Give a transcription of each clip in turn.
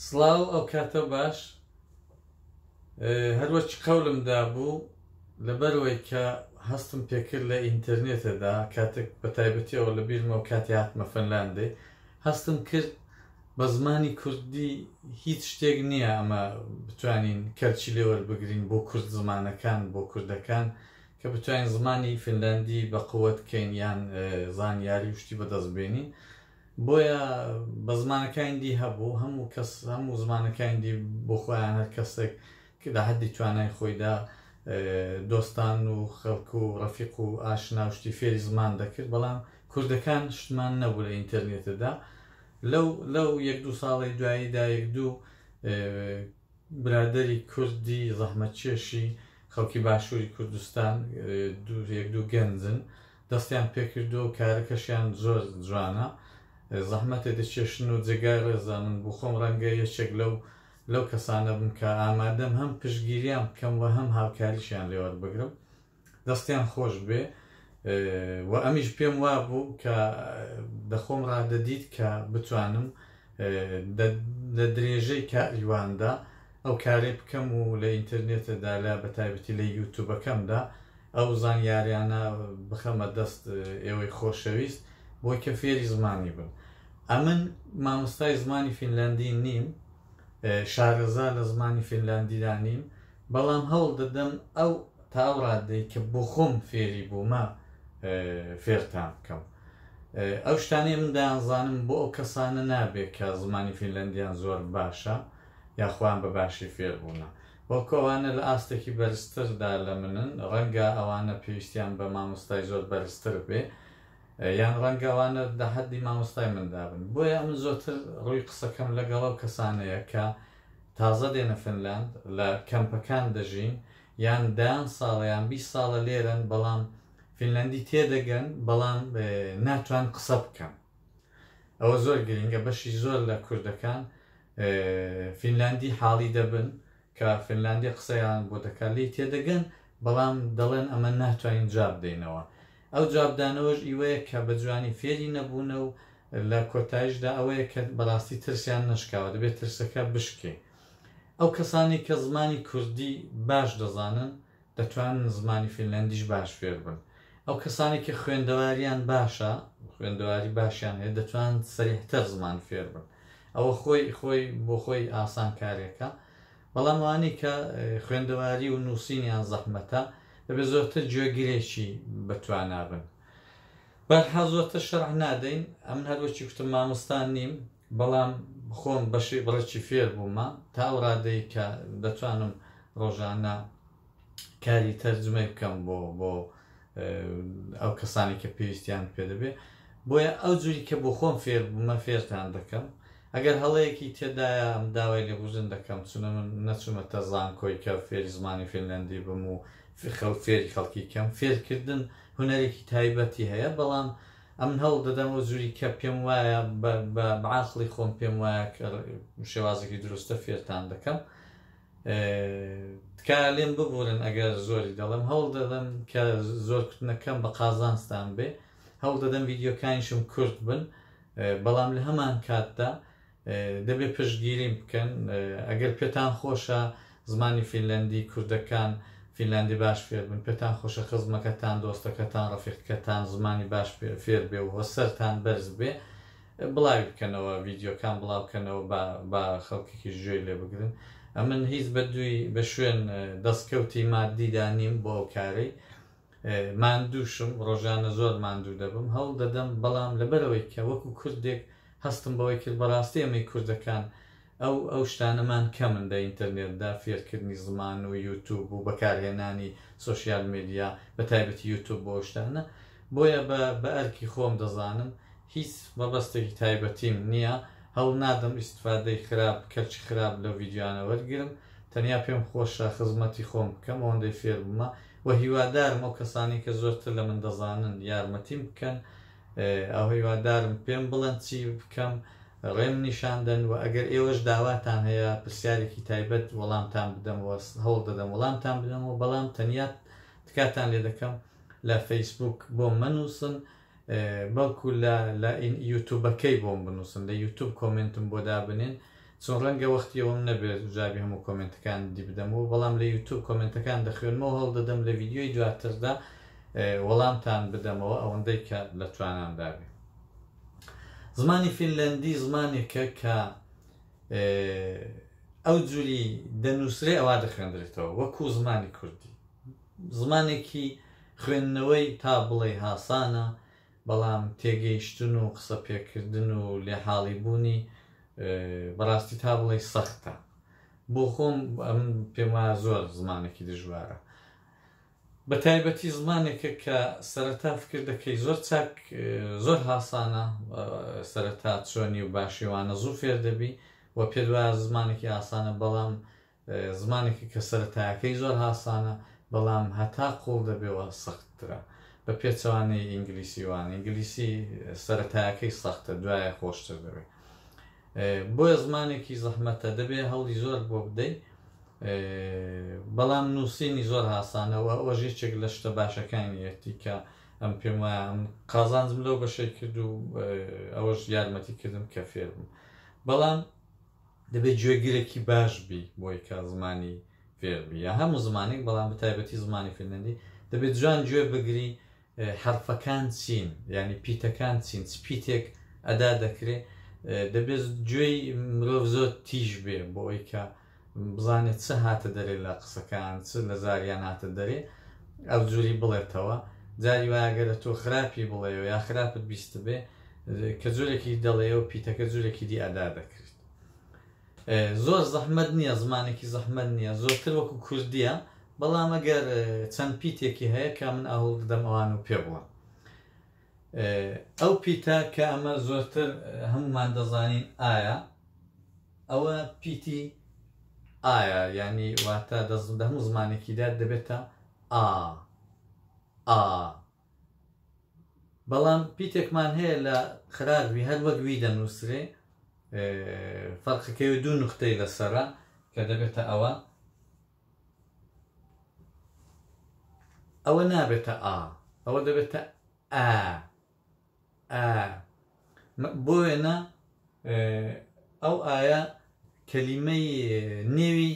سڵاو ئەو کاتە باش هەروەکی قەولم دابوو لەبەرئەوەی کە هەستم پێکرد لە ئینتەرنێتەدا کاتێک بە تایبەتیەوە لە بیرمەوە کاتی هاتمە فنلاندێ هەستم کرد بە زمانی کوردی هیچ شتێک نییە ئەمە بتوانین کەلکی لێ وەربگرین بۆ کورد زمانەکان بۆ کوردەکان کە بتوانین زمانی فنلاندی بە قوت کەین یان زانیاری و شتی بەدەست بێنین بۆیە بە زمانەکانی دی هەبوو هەموو کەس هەموو زمانەکانی دی بۆ خۆیان هەر کەسێک لە حەدی توانای خۆیدا دۆستان و خەڵک و ڕەفیق و ئاشنا و شتی فێری زمان دەکرد بەڵام کوردەکان شتمان نەبوو لە ئینتەرنێتدا لەو لەو یەک دوو ساڵی دواییدا یەک دوو برادەری کوردی زەحمەتکێشی خەڵکی باشووری کوردستان دوو یەک دوو گەنجن دەستیان پێکردووە و کارەکەشیان زۆر جوانە زەحمەتێ دەکێشن و جێگای ڕێزە من بۆ خۆم ڕەنگە یەکێک لەو لەو کەسانە بم کە ئامادەم هەم پشتگیریان بکەم و هەم هاوکاریشیان لێ وەربگرم دەستیان خۆش بێ و ئەمیش پێم وابوو کە دەخۆم ڕادەدیت کە بتوانم لە درێژەی کاری واندا ئەو کارەی بکەم و لە ئینتەرنێتدا لە بەتایبەتی لە یوتوبەکەمدا ئەو زانیاریانە بخەمە دەست ئێوەی خۆشەویست بۆی کە فێری زمانی بن. ئەمن مامۆستای زمانی فینلەندی نیم، شارەزا لە زمانی فینلەندیدا نیم، بەڵام هەوڵ دەدەم ئەو تا ئەو ڕادەی کە بۆ خۆم فێری بوومە فێرتان بکەم. ئەو شتانەی من دەیانزانم بۆ ئەو کەسانە نابێ کە زمانی فینلەندیان زۆر باشە یا خۆیان بە باشی فێر بوونە. بەڵکو ئەوانە لە ئاستێکی بەرزتردا لە منن، ڕەنگە ئەوانە پێویستیان بە مامۆستای زۆر بەرزتر بێ، یان ڕەنگە ئەوانە لە حەدی مامۆستای مندا بن. بۆیە ئەمن زۆرتر ڕووی قسەکەم لەگەڵ ئەو کەسانەیە کە تازە دێنە فنلاند، لە کەمپەکان دەژین، یان دەیان ساڵە یان 20 ساڵە لێرەن، بەڵام فینلەندی تێدەگەن، بەڵام ناتوان قسە بکەن. ئەوە زۆر گرینگە، بەشی زۆر لە کوردەکان فینلاندی حاڵی دەبن کە فینلاندی قسەیان بۆ دەکات لێی تێدەگەن بەڵام دەڵێن ئەمە ناتوانین جواب دەینەوە ئەو جوابدانەوەش ئیوەیە کە بە جوانی فێری نەبوونە و لە کۆتایشدا ئەوەیە کە بەڕاستی ترسیان نەشکاوە دەبێت ترسەکە بشکێ ئەو کەسانی کە زمانی کوردی باش دەزانن دەتوانن زمانی فینلەندیش باش فێر بن. ئەو کەسانەی کە خوێندەواریان باشە، خوێندەواری باشیان هەیە، دەتوانن سەریحتر زمان فێر بن. ئەوە خۆی خۆی بۆ خۆی ئاسانکارێکە. بەڵام ئەوانەی کە خوێندەواری و نووسینیان زەحمەتە، دەبێت زۆرتر گوێگرێکی بەتوانا بن. بەرحاڵ زۆرتر شەرح نادەین. ئەمن هەر وەکی کوتم مامۆستا نیم، بەڵام خۆم بەشی بڕێکی فێر بوومە تا ئەو ڕادەی کە دەتوانم ڕۆژانە کاری تەرجمەی بکەم بۆ بۆ ئەو کەسانی کە پێویستیان پێ دەبێ بۆیە ئەو جوری کە بۆ خۆم فێر بوومە فێرتان دەکەم ئەگەر هەڵەیەکی تێدایە ئەم داوای لێبوردن دەکەم چونە من نەچوومەتە زانکۆی کە فێری زمانی فینلەندی بم و فێری خەڵکی کەم فێرکردن هونەرێکی تایبەتی هەیە بەڵام ئەمن هەوڵ دەدەم ئەو جوری کە پێم وایە بە عاقڵی خۆم پێم وایە کە شێوازێکی دروستە فێرتان دەکەم تکایە لێم ببورن ئەگەر زۆری دەڵێم هەوڵ دەدەم کە زۆر کوتنەکەم بە قازانجتان بێ هەوڵ دەدەم ڤیدیۆکانیشم کورت بن بەڵام لە هەمان کاتدا دەبێ پشتگیریم بکەن ئەگەر پێتان خۆشە زمانی فینلەندی کوردەکان فینلەندی باش فێر بن پێتان خۆشە خزمەکەتان دۆستەکەتان ڕەفیقەکەتان زمانی باش فێر بێ و سەرتان بەرز بێ بڵاوی بکەنەوە ڤیدیۆکان بڵاو بکەنەوە با با خەڵکێکیش گوێی لێ بگرن ئەمن هیچ بە دووی بە شوێن دەستکەوتی مادیدا نیم بۆ ئەو کارەی ماندووشم ڕۆژانە زۆر ماندوو دەبم هەوڵ دەدەم بەڵام لەبەرەوەی کە وەکو کوردێک هەستم بەوەی کرد بەڕاستی ئەمەی کوردەکان ئەو ئەو شتانەمان کەمن لە ئینتەرنێتدا فێرکردنی زمان و یوتوب و بەکارهێنانی سۆشیال میدیا بە تایبەتی یوتوب بۆ ئەو شتانە بۆیە بە بە ئەرکی خۆم دەزانم هیچ مەبەستێکی تایبەتیم نییە هەوڵ نادەم ئیستفادەی خراپ کەلکی خراپ لەو ڤیدیۆیانە وەرگرم تەنیا پێم خۆشە خزمەتی خۆم بکەم ئەوەندەی فێر بوومە وە هیوادارم ئەو کەسانەی کە زۆرتر لە من دەزانن یارمەتیم بکەن ئەو هیوادارم پێم بڵێن چی بکەم ڕێم نیشان دەن و ئەگەر ئێوەش داواتان هەیە پرسیارێکی تایبەت وەڵامتان بدەمەوە هەوڵ دەدەم وەڵامتان بدەمەوە بەڵام تەنیا تکاتان لێ دەکەم لە فەیسبوک بۆم مەنووسن بەڵکو لە لە یوتوبەکەی بۆم بنووسن لە یوتوب کۆمنتم بۆ دابنێن. چون ڕەنگە وەختی ئەوەم نەبێت جوابی هەموو کۆمێنتەکان دی بدەمەوە، بەڵام لە یوتوب کۆمێنتەکان دەخوێنمەوە، هەوڵ دەدەم لە ڤیدیۆی دواتردا وەڵامتان بدەمەوە ئەوەندەی کە لە توانامدا بێ. زمانی فینلەندی زمانێکە کە ئەو جوری دەنووسرێ ئەوا دەخوێندرێتەوە وەکو زمانی کوردی. زمانێکی خوێندنەوەی تا بڵێی هاسانە، بەڵام تێگەیشتن و قسە پێکردن و لێحاڵی بوونی بەڕاستی تا بڵێی سەختە. بۆ خۆم ئەمن پێم وایە زۆر زمانێکی دژوارە. بە تایبەتی زمانێکە کە سەرەتا فکر دەکەی زۆر چاک زۆر هاسانە سەرەتا چۆنی و باشیوانە زوو فێر دەبی و پێت وایە زمانێکی ئاسانە بەڵام زمانێکە کە سەرەتایەکەی زۆر هاسانە بەڵام هەتا قوڵ دەبێەوە سەختترە بە پێچەوانەی ئینگلیسی وان ئینگلیسی سەرەتایەکەی سەختە دوایە خۆشتر دەبێت بۆیە زمانێکی زەحمەتە دەبێ هەوڵی زۆر بۆ بدەی بەڵام نووسینی زۆر هاسانە و ئەوەش یەکێک لە شتە باشەکانیەتی کە ئەم پێم وایە ئەم قازانجم لەو بەشەی کرد و ئەوەش یارمەتی کردم کە فێر بووم بەڵام دەبێت گوێگرێکی باش بی بۆی کە زمانی فێر بی یا هەموو زمانێک بەڵام بەتایبەتی زمانی فنلەندی دەبێت جوان گوێ بگری حەرفەکان چین یعنی پیتەکان چین چ پیتێک ئەدا دەکرێ دەبێت گوێی مرۆڤ زۆر تیژ بێ بۆ ئەوی کە بزانێت چ هاتە دەرێ لە قسەکان چ لە زاریان هاتە دەرێ ئەو جوری بڵێتەوە جاری وایە گەرە تۆ خراپی بڵێەوە یا خراپت بیستبێ کە جۆرێکی دەڵێەوە پیتەکە جورێکی دی ئەدا دەکرێت زۆر زەحمەت نییە زمانێکی زەحمەت نییە زۆرتر وەکو کوردیە بەڵام ئەگەر چەند پیتێکی هەیە کە من ئەوڵ دەدەم ئەوان و پێ بڵم ئەو پیتە کە ئەمە زۆرتر هەمومان دەزانین ئایا ئەوە پیتی ئایا یعنی واتە دەزم هەموو زمانێکیدا دەبێتە ئا ئا بەڵام پیتێکمان هەیە لە خراروی هەر وەک وی دەنووسرێ فەرقەکەی دوو نوختەی لەسەرە کە دەبێتە ئەوە ئەوە نابێتە ئا ئەوە دەبێتە ئا ئا بۆ وێنە ئەو ئایا کەلیمەی نێوی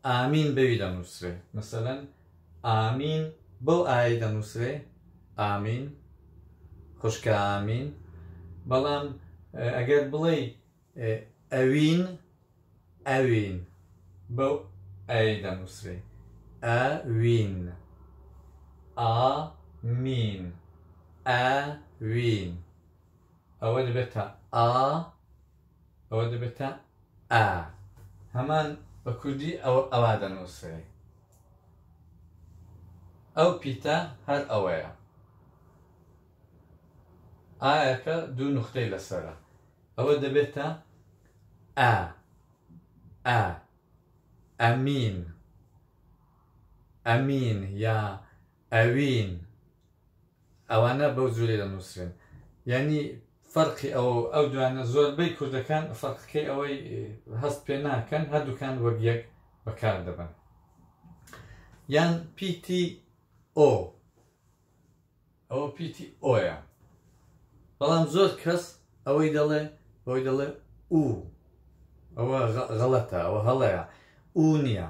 ئامین بەوی دەنووسرێ مەسەلەن ئامین بەو ئای دەنووسرێ ئامین خوشکە ئامین بەڵام ئەگەر بڵێ ئەوین ئەوین بەو ئەی دەنووسرێ ئەوین ئامین ئەوین ئەوە دەبێتە ئا ئەوە دەبێتە ئا هەمان بە کوردی ئەوە ئەوا دەنووسرێ ئەو پیتە هەر ئەوەیە ئایەکە دوو نوختەی لەسەرە ئەوە دەبێتە ئا ئا ئەمین ئەمین یا ئەوین ئەوانە بەو جورەی دەنووسرێن یانی فەرقی ئەوە و ئەو دوانە زۆربەی کوردەکان فەرقەکەی ئەوەی هەست پێ ناکەن هەردووکان وەک یەک بەکار دەبەن یان پیتی ئۆ ئەوە پیتی ئۆیە بەڵام زۆر کەس ئەوەی دەڵێ بەوەی دەڵێ ئو ئەوە غەڵەتە ئەوە هەڵەیە ئو نییە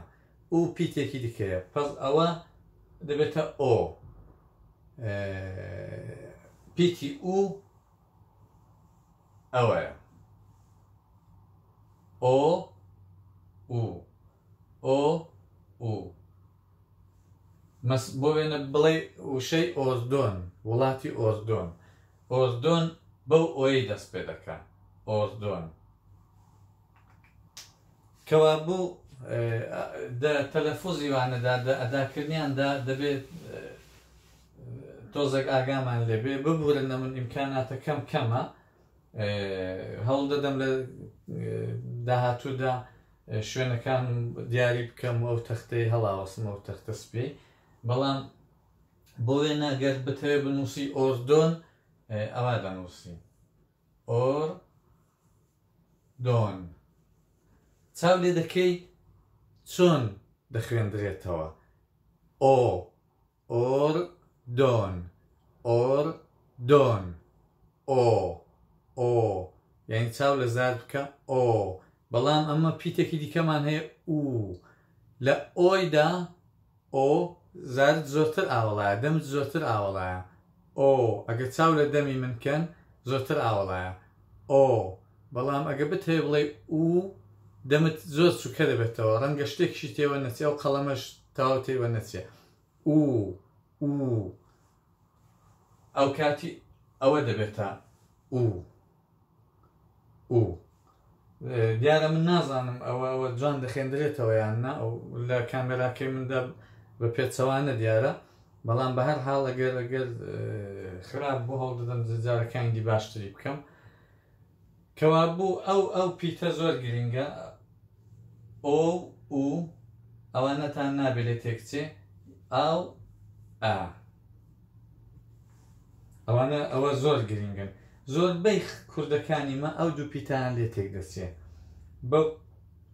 ئو پیتێکی دیکەیە پس ئەوە دەبێتە ئۆ پیتی ئو ئەوەیە ئۆ ئو ئۆ ئو مەس بۆ وێنە بڵێ وشەی ئۆردۆن وڵاتی ئۆردۆن ئۆردۆن بەو ئۆی دەست پێ دەکا ئۆردۆن کەوابوو دە تەلەفوزی وانەدا دە ئەداکردنیاندا دەبێت تۆزێک ئاگامان لێبێ ببورن من ئیمکاناتەکەم کەمە هەوڵ دەدەم لە داهاتوودا شوێنەکان دیاری بکەم و ئەو تەختەی هەڵاوەسم ئەو تەختە سپی بەڵام بۆ وێنە گەر بتەوێ بنووسی ئۆردۆن ئەوا دەنووسی ئۆر دۆن چاو لێ دەکەی چۆن دەخوێندرێتەوە ئۆ ئۆر دۆن ئۆر دۆن ئۆ ئۆ یعنی چاو لە زار بکە ئۆ بەڵام ئەمە پیتێکی دیکەمان هەیە ئو لە ئۆیدا ئۆ زارت زۆرتر ئاوەڵایە دەمت زۆرتر ئاوەڵایە ئۆ ئەگە چاو لە دەمی من کەن زۆرتر ئاوەڵایە ئۆ بەڵام ئەگە بتەوێ بڵێ ئو دەمت زۆر چوکە دەبێتەوە ڕەنگە شتێکشی تێوە نەچێ ئەو قەڵەمەش تەواو تێوە نەچێ ئو ئو ئەو کاتی ئەوە دەبێتە ئو ئو دیارە من نازانم ئەوە ئەوە جوان دەخێندرێتەوە یان نا ئەو لە کامێراکەی مندا بە پێچەوانە دیارە بەڵام بە هەر حاڵ ئەگەر ئەگەر خراپ بۆ هەوڵ دەدەم جارەکانی دی باشتری بکەم کەوابوو ئەو ئەو پیتە زۆر گرنگە ئۆ و ئەوانەتان نابێت لێ تێکچێ ئاو ئا ئەوانە ئەوە زۆر گرنگن زۆربەی کوردەکانی مە ئەو دوو پیتان لێ تێک دەچێ بە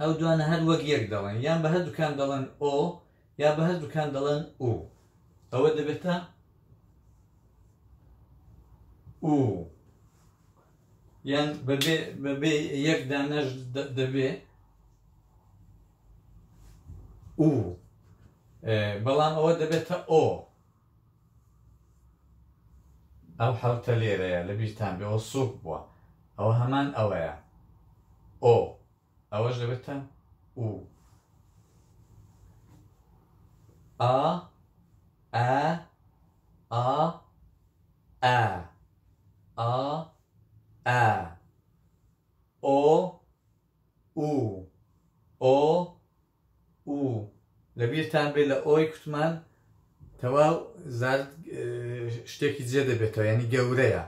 ئەو دوانە هەر وەک یەک دەڵێن یان بە هەردووکان دەڵێن ئۆ یا بە هەردووکان دەڵێن ئو ئەوە دەبێتە ئو یان بەبێ بەبێ یەک دانەش دەبێ ئو بەڵام ئەوە دەبێتە ئۆ ئەو حەوتە لێرەیە لە بیرتان بێ ئەوە سووک بووە ئەوە هەمان ئەوەیە ئۆ ئەوەش دەبێتە ئو ئا ئا ئا ئا ئا ئا ئۆ ئو ئۆ ئو لەبیرتان بێ لە ئۆی کوتمان تەواو زارت شتێکی جێ دەبێتەوە یعنی گەورەیە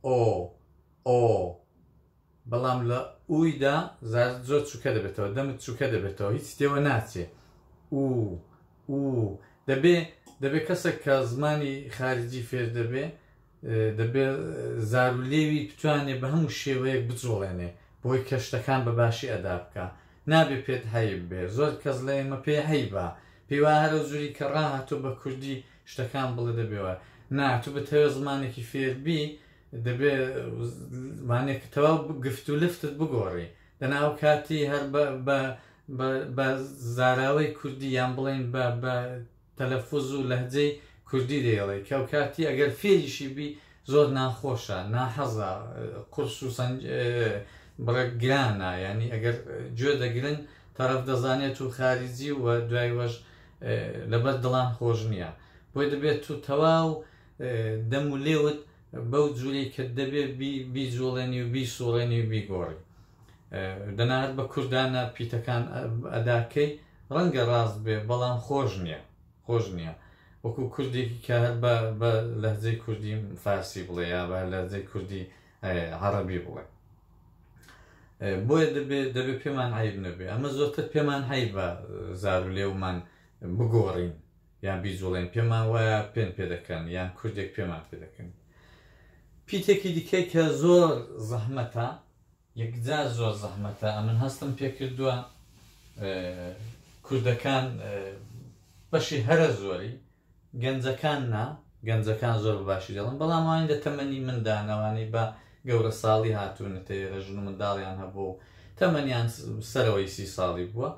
ئۆ ئۆ بەڵام لە ئویدا زارت زۆر چووکە دەبێتەوە دەمت چووکە دەبێتەوە هیچ تێوە ناچێ ئو ئو دەبێ دەبێ کەسێک کە زمانی خارجی فێر دەبێ دەبێ زار و لێوی بتوانێ بە هەموو شێوەیەک بجوڵێنێ بۆی کە شتەکان بە باشی ئەدا بکا نابێ پێت عەیب بێ زۆر کەس لە ئێمە پێی عەیبە پێی وایە هەر ئەو جوری کە ڕاهاتوە بە کوردی شتەکان بڵێ دەبێ وایە نا تو بتەوێ زمانێکی فێر بی دەبێ زمانێک تەواو گفت و لفتت بگۆڕی دەنا ئەو کاتی هەر بە بە بە زاراوەی کوردی یان بڵێین بە بە تەلەفوز و لەهجەی کوردی دەیڵێی کە ئەوکاتی ئەگەر فێریشی بی زۆر ناخۆشە ناحەزە قورس و سەنگ بڕێک گرانە یانی ئەگەر گوێ دەگرن تەرەف دەزانێت و خاریجی و دوای وەش لەبەر دڵان خۆش نییە بۆی دەبێت تو تەواو دەم و لێوت بەو جوورەی کە دەبێ بیجوڵێنی و بیسوڕێنی و بیگۆڕی دەنا هەر بە کوردانە پیتەکان ئەداکەی ڕەنگە ڕاست بێ بەڵام خۆش نییە خۆش نییە وەکو کوردێکی کە هەر بە بە لەهجەی کوردی فارسی بڵێ یا بە لەهجەی کوردی عەڕەبی بڵێ بۆیە دەبێ دەبێ پێمان عیب نەبێ ئەمە زۆرتر پێمان عیبە زار و لێومان بگۆڕین یان بیجوڵێن پێمان وایە پێن پێ دەکەن یان کوردێک پێمان پێ دەکەن پیتێکی دیکەی کە زۆر زەحمەتە یەکجار زۆر زەحمەتە ئەمن هەستم پێکردووە کوردەکان بەشی هەرە زۆری گەنجەکان نا گەنجەکان زۆر بە باشی دەڵن بەڵام ئەوانی لە تەمەنی مندان ئەوانەی بە گەورە ساڵی هاتوونەتە ئێرە ژن و منداڵیان هەبوو و تەمەنیان سەرەوەی سی ساڵی بووە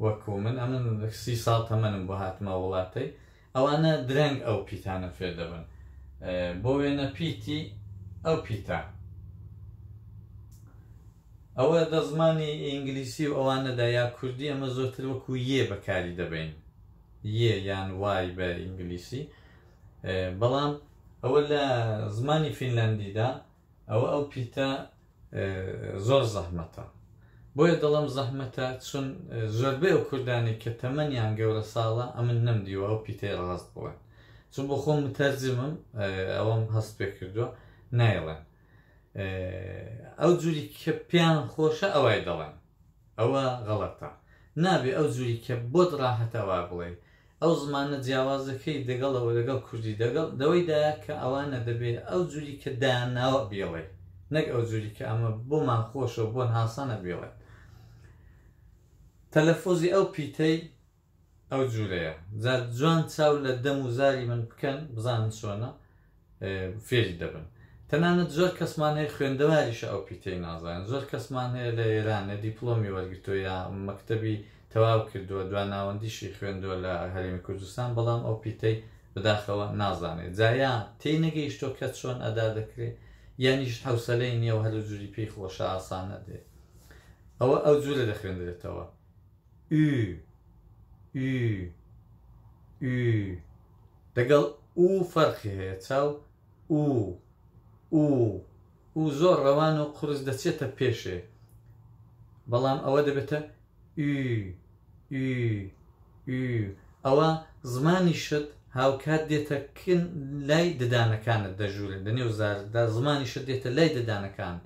وەکو من ئەمن سی ساڵ تەمەنم بۆ هاتمە وڵاتەی ئەوانە درەنگ ئەو پیتانە فێر دەبن بۆ وێنە پیتی ئەو پیتە ئەوە دە زمانی ئینگلیسی و ئەوانەدا یا کوردی ئەمە زۆرتر وەکو یێ بەکاری دەبین یێ یان وای بە ئینگلیسی بەڵام ئەوە لە زمانی فینلندیدا ئەوە ئەو پیتە زۆر زەحمەتە بۆیە دەڵم زەحمەتە چون زۆربەی ئەو کوردانی کە تەمەنیان گەورە ساڵە ئەمن نەمدیوە ئەو پیتەی ڕاست بڵێن چون بۆ خۆم متەرجمم ئەوەم هەست پێ کردووە نایڵێن ئەو جوری کە پێیان خۆشە ئەوای دەڵێن ئەوە غەڵەتە نابێ ئەو جوری کە بۆت ڕاحەتە وا بڵێی ئەو زمانە جیاوازەکەی دەگەڵ ئەوە دەگەڵ کوردی دەگەڵ دەوەیدایە کە ئەوانە دەبێ ئەو جوری کە دایان ناوە بیڵێ نەک ئەو جوری کە ئەمە بۆمان خۆشە و بۆن هاسانە بیڵێ تەلەفۆزی ئەو پیتەی ئەو جورەیە جا جوان چاو لە دەم و زاری من بکەن بزانن چۆنە فێری دەبن. تەنانەت زۆر کەسمان هەیە خوێندەواریشە ئەو پیتەی نازانێت. زۆر کەسمان هەیە لە ئێرانێ دیپڵۆمی وەرگرتووە یا مەکتەبی تەواو کردووە، دواناوەندیشی خوێندووە لە هەرێمی کوردستان، بەڵام ئەو پیتەی بەداخەوە نازانێت. جا یا تێی نەگەیشتووە کە چۆن ئەدا دەکرێ، یانیش حەوسەلەی نییە و هەر جوری پێی خۆشە ئاسانە دێ. ئەوە ئەو جورە دەخوێندرێتەوە. ی، ی، ی. دەگەڵ ئو فەرقی هەیە چاو ئو، ئو، ئو زۆر ڕەوان و قورس دەچێتە پێشێ بەڵام ئەوە دەبێتە ی، ی، ی. ئەوە زمانیشت هاوکات دێتە کن لای ددانەکانت دەژوورێ لە نێو زارتدا زمانیشت دێتە لای ددانەکانت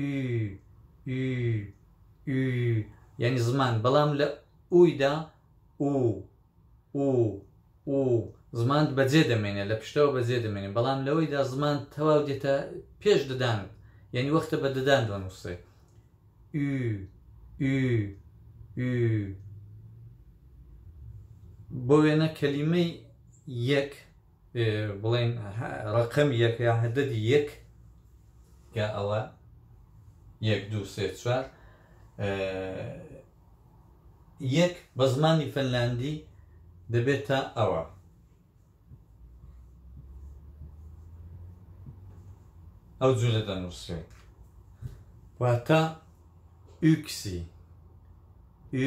ی، ی، ی یانی زمان بەڵام لە ئویدا ئو، ئو، ئو، زمانت بەجێ دەمێنێ لە پشتەوە بەجێ دەمێنێ بەڵام لەوەیدا زمان تەواو دێتە پێش ددانت یعنی وەختە بە ددان دەنووسێ ئو، ئو، ئو. بۆ وێنە کەلیمەی یەک بڵێن ڕقم یەک یا هەدەدی یەک کە ئەوە یەک دوو سێ چوار یەک بە زمانی فنلاندی دەبێتە ئەوە. ئەو جورە دەنووسرێ واتە yksi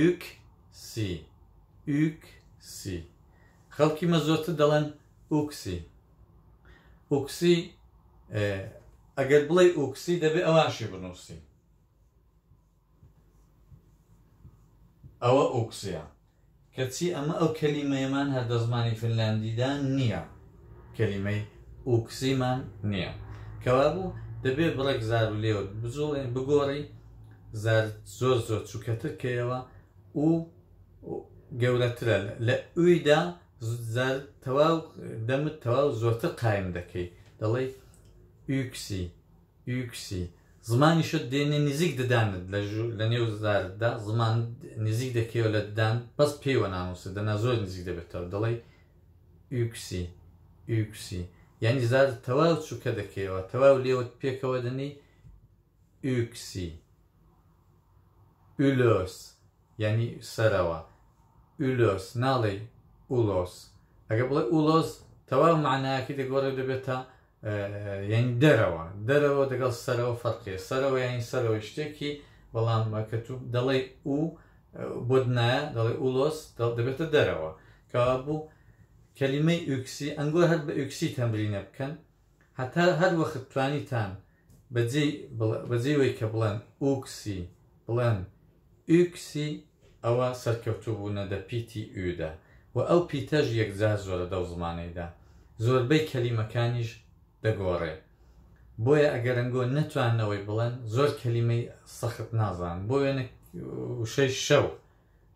yksi yksi خەڵکی مە زۆرتر دەڵێن yksi yksi ئەگەر بڵێ yksi دەبێ ئەواشی بنووسی ئەوە yksi یە. کەچی ئەمە ئەو کەلیمەیەمان هەر دە زمانی فنلاندیدا نییە. کەلیمەی yksi مان نییە. کەوابوو دەبێ بڕێک زار و لێوت بجوڵێن بگۆڕی زارت زۆر زۆر چووکەتر کەیەوە و گەورەترە لە ئویدا زارت تەواو دەمت تەواو زۆرتر قایم دەکەی دەڵێی yksi yksi زمانیشت دێنێ نزیک ددانت لە ژوو لە نێو زارتدا زمان نزیک دەکەیەوە لە ددان بەس پێیوە نانووسێت دەنا زۆر نزیک دەبێتەوە دەڵێی yksi yksi یعنی زارت تەواو چووکە دەکەیەوە تەواو لێوت پێکەوە دەنێی yksi ylös یعنی سەرەوە ylös ناڵێی ulos ئەگە بڵێ ulos تەواو معنایەکەی دەگۆڕێ دەبێتە یعنی دەرەوە دەرەوە دەگەڵ سەرەوە فەرقیە سەرەوە یعنی سەرەوەی شتێکی بەڵام کە تو دەڵێی ئو بۆت نایە دەڵێ ulos دەبێتە دەرەوە کەوابوو کەلیمەی yksi ئەنگۆ هەر بە yksi تەمرینە بکەن هەتا هەر وەخت توانیتان بەجێی بەجێی وەی کە بڵێن yksi بڵێن yksi ئەوە سەرکەوتوو بوونە دە پیتی ئودا و ئەو پیتەش یەکجار زۆرە دەو زمانەیدا زۆربەی کەلیمەکانیش دەگۆڕێ بۆیە ئەگەر ئەنگۆ نەتوانن ئەوەی بڵێن زۆر کەلیمەی سەخت نازانن بۆ وێنە وشەی شەو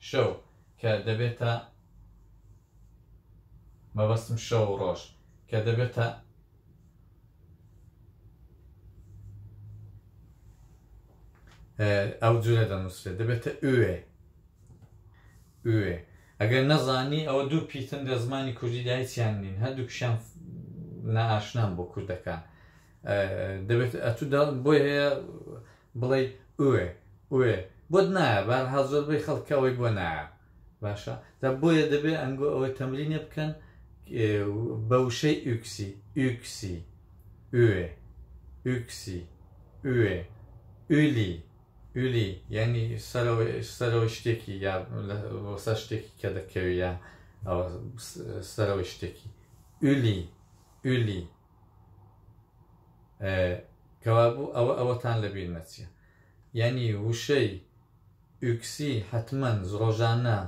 شەو کە دەبێتە مەبەستم شەو و ڕۆژ کە دەبێتە ئەو جورە دەنووسرێت دەبێتە yö yö ئەگەر نەزانی ئەوە دوو پیتن لە زمانی کوردیدا هیچیان نین هەردووکشیان نائاشنان بۆ کوردەکان دەبێت ئەتو بۆی هەیە بڵێ ئوێ ئوێ بۆت نایە بارها زۆربەی خەڵکە ئەوەی بۆ نایە باشە جا بۆیە دەبێ ئەنگۆ ئەوەی تەمرینە بکەن بە وشەی yksi yksi yö yksi yö yli yli یعنی سەرەوەی سەرەوەی شتێکی یا سەر شتێکی کە دەکەوی یا ئەوە سەرەوەی شتێکی yli yli کەوابوو ئەوە ئەوەتان لەبیر نەچیە یعنی وشەی yksi حەتمەن ڕۆژانە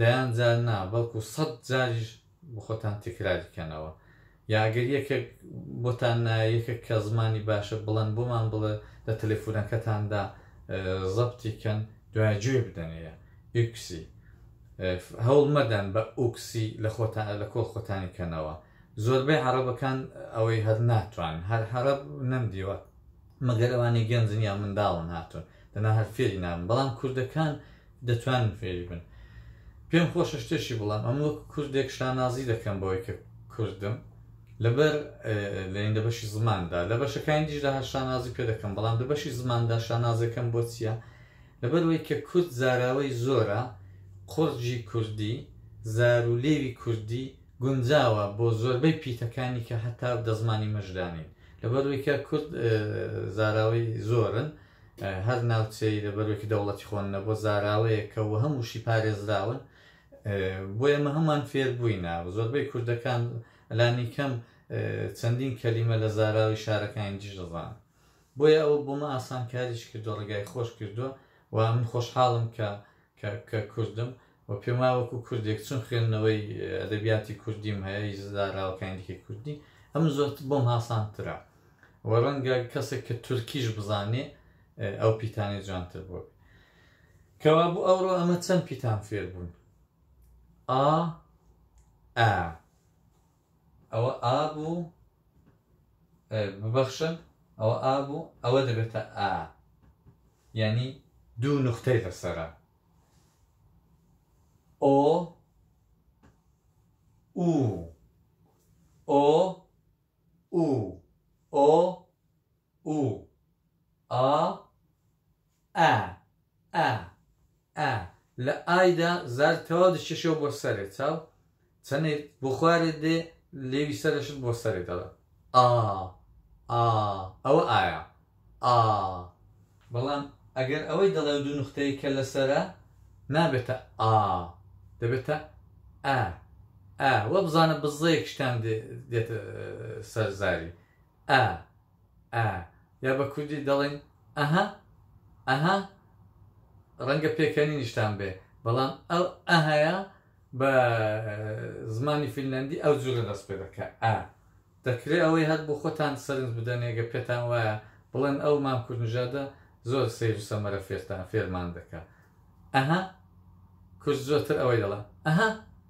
دەیان جار نا بەڵکو سەت جاریش بۆ خۆتان تکراری کەنەوە یا گەر یەکێک بۆتان نایە یەکێک کە زمانی باشە بڵێن بۆمان بڵێ لە تەلەفونەکەتاندا زەبتی کەن دوای گوێ بدەنێ yksi هەوڵ مەدەن بە yksi لە خۆتان لە کۆڵ خۆتانی کەنەوە زۆربەی عەڕەبەکان ئەوەی هەر ناتوان هەر عەڕەب نەمدیوە مەگەر ئەوانەی گەنجن یا منداڵن هاتوون دەنا هەر فێری نابن بەڵام کوردەکان دەتوانن فێری بن پێم خۆشە شتێکی بڵام ئەم وەک کوردێک شانازی دەکەم بەوەی کە کوردم. لەبەر لەین لە بەشی زماندا لە بەشەکانی دیشدا هەر شانازی پێ دەکەم بەڵام لە بەشی زماندا شانازەکەم بۆ چییە لەبەرئەوەی کە کورد زاراوەی زۆرە قوڕگی کوردی زار و لێوی کوردی گونجاوە بۆ زۆربەی پیتەکانی کە هەتا دەزمانی مەشدا نین لەبەرئەوەی کە کورد زاراوەی زۆرن هەر ناوچەی لەبەرئەوەی کە دەوڵەتی خۆن نەبووە زاراوەیەکە و هەمووشی پارێزراون بۆ ئێمە هەمان فێر بووینە زۆربەی کوردەکان لانی کەم چەندین کەلیمە لە زاراوی شارەکانی دیش دەزانن بۆیە ئەوە بۆمە ئاسانکاریش کردووە ڕێگای خۆش کردووە و من خۆشحاڵم کە کە کە کوردم و پێم وایە وەکو کوردێک چون خوێندنەوەی ئەدەبیاتی کوردیم هەیە ی زاراوەکانی دیکەی کوردی ئەم زۆر بۆم هاسانترە و ڕەنگە کەسێک کە تورکیش بزانێ ئەو پیتانەی جوانتر بۆ بێ کەوابوو ئەوڕۆ ئەمە چەند پیتان فێر بوون ئا ئا ئەوە ئا بوو ببەخشن ئەوە ئا بوو ئەوە دەبێتە ئا یعنی دوو نوختەی لەسەرە ئۆ ئو ئۆ ئو ئۆ ئو ئا ئە ئە ئە لە ئایدا زار تەواو دەکێشەوە بۆ سەرێ چاو چەنێ بۆ خوارێ دێ لێوی سەرەشت بۆ سەرێ دەڵێ ئا ئا ئەوە ئایا ئا بەڵام ئەگەر ئەوەی دەڵێ و دوو نوختەیە کە لەسەرە نابێتە ئا دەبێتە ئە ئە وەبزانە بزەیەک شتان دێتە سەر زاری ئە ئا یا بە کوردی دەڵێن ئەها ئەها ڕەنگە پێکەنینیشتان بێ بەڵام ئەو ئەهەیە بە زمانی فینلەندی ئەو جورە دەست پێ دەکە ئا دەکرێ ئەوەی هەر بۆ خۆتان سەرنج بدەنێ گە پێتان وایە بڵێن ئەو مام کوردنژادە زۆر سەیر و سەمەرە فێرتان فێرمان دەکا ئەها کورد زۆرتر ئەوەی دەڵێ ئەها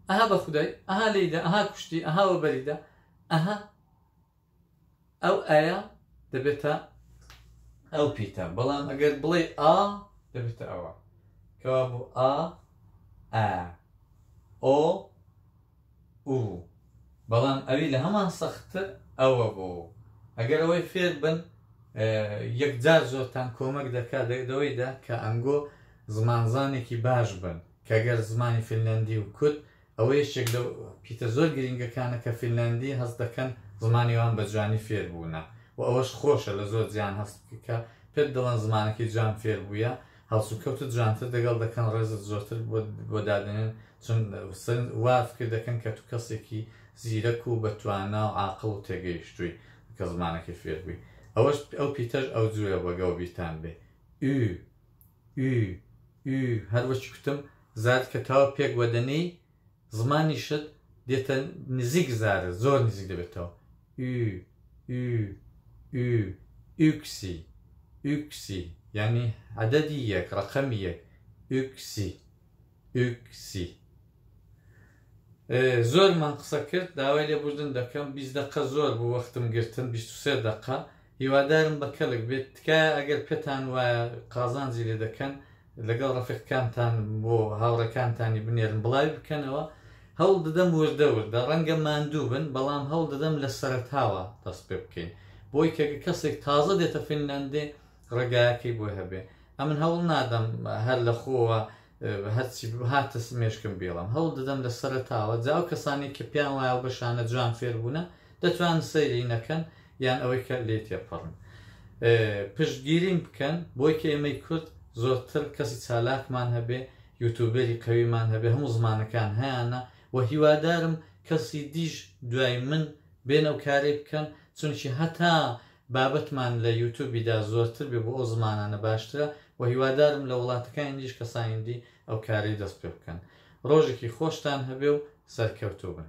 ئەها بە خودای ئەها لێیدا ئەها کوشتی ئەها وەبەریدا ئەها ئەو ئەیە دەبێتە ئەو پیتە بەڵام ئەگەر بڵێ ئا دەبێتە ئەوە کەوا بوو ئا ئا ئۆ ئو بەڵام ئەوی لە هەمان سەختتر ئەوە بوو ئەگەر ئەوەی فێر بن یەکجار زۆرتان کۆمەک دەکات دەوەیدا کە ئەنگۆ زمانزانێکی باش بن کە گەر زمانی فنلندی و کورد ئەوە یەکێک لەو پیتە زۆر گرینگەکانە کە فینلاندی هەست دەکەن زمانی وان بە جوانی فێر بوونە و ئەوەش خۆشە لە زۆر جیان هەست بکەی کە پێت دەڵێن زمانەکەی جوان فێر بوویە هەڵسوکەوتت جوانتر دەگەڵ دەکەن ڕێزت زۆرتر بۆ دادەنێن چون وا فکر دەکەن کە تو کەسێکی زیرەک و بە توانا و عاقڵ و تێگەیشتووی کە زمانەکەی فێر بووی ئەوەش ئەو پیتەش ئەو جورە بەگەوە بیرتان بێ ئو ی ی هەر وەکی کوتم زارت کە تەواو پێک وەدەنێی زمانیشت دێتە نزیک زارت زۆر نزیک دەبێتەوە ی ی ی ئوکسی ئوکسی یعنی عەدەدی یەک ڕەقەمی یەک ئوکسی ئوکسی زۆرمان قسە کرد داوای لێبوردن دەکەم 20 دقە زۆر بوو وەختم گرتن 23 دقە هیوادارم بە کەلک بێت تکایە ئەگەر پێتان وایە قازانجی لێ دەکەن لەگەڵ ڕەفیقکانتان بۆ هاوڕێکانتانی بنێرن بڵاوی بکەنەوە هەوڵ دەدەم وردە وردە ڕەنگە ماندوو بن بەڵام هەوڵ دەدەم لە سەرەتاوە دەست پێ بکەین بۆی کە کەسێک تازە دێتە فینلاندێ ڕێگایەکەی بۆ هەبێ ئەمن هەوڵ نادەم هەر لە خۆوە هەرچی هاتە مێشکم بیڵێم هەوڵ دەدەم لە سەرەتاوە جا ئەو کەسانەی کە پێیان وایە ئەو بەشانە جوان فێر بوونە دەتوانن سەیری نەکەن یان ئەوەی کە لێ تێپەڕن پشتگیریم بکەن بۆی کە ئێمەی کورد زۆرتر کەسی چالاکمان هەبێ یوتوبەری قەویمان هەبێ هەموو زمانەکان هەیانە و هیوادارم کەسی دیش دوای من بێن ئەو کارەی بکەن چونکی هەتا بابەتمان لە یوتوبیدا زۆرتر بێ بۆ ئەو زمانانە باشترە و هیوادارم لە وڵاتەکانی دیش کەسانی دی ئەو کارەی دەست پێ بکەن ڕۆژێکی خۆشتان هەبێ و سەرکەوتوو بن.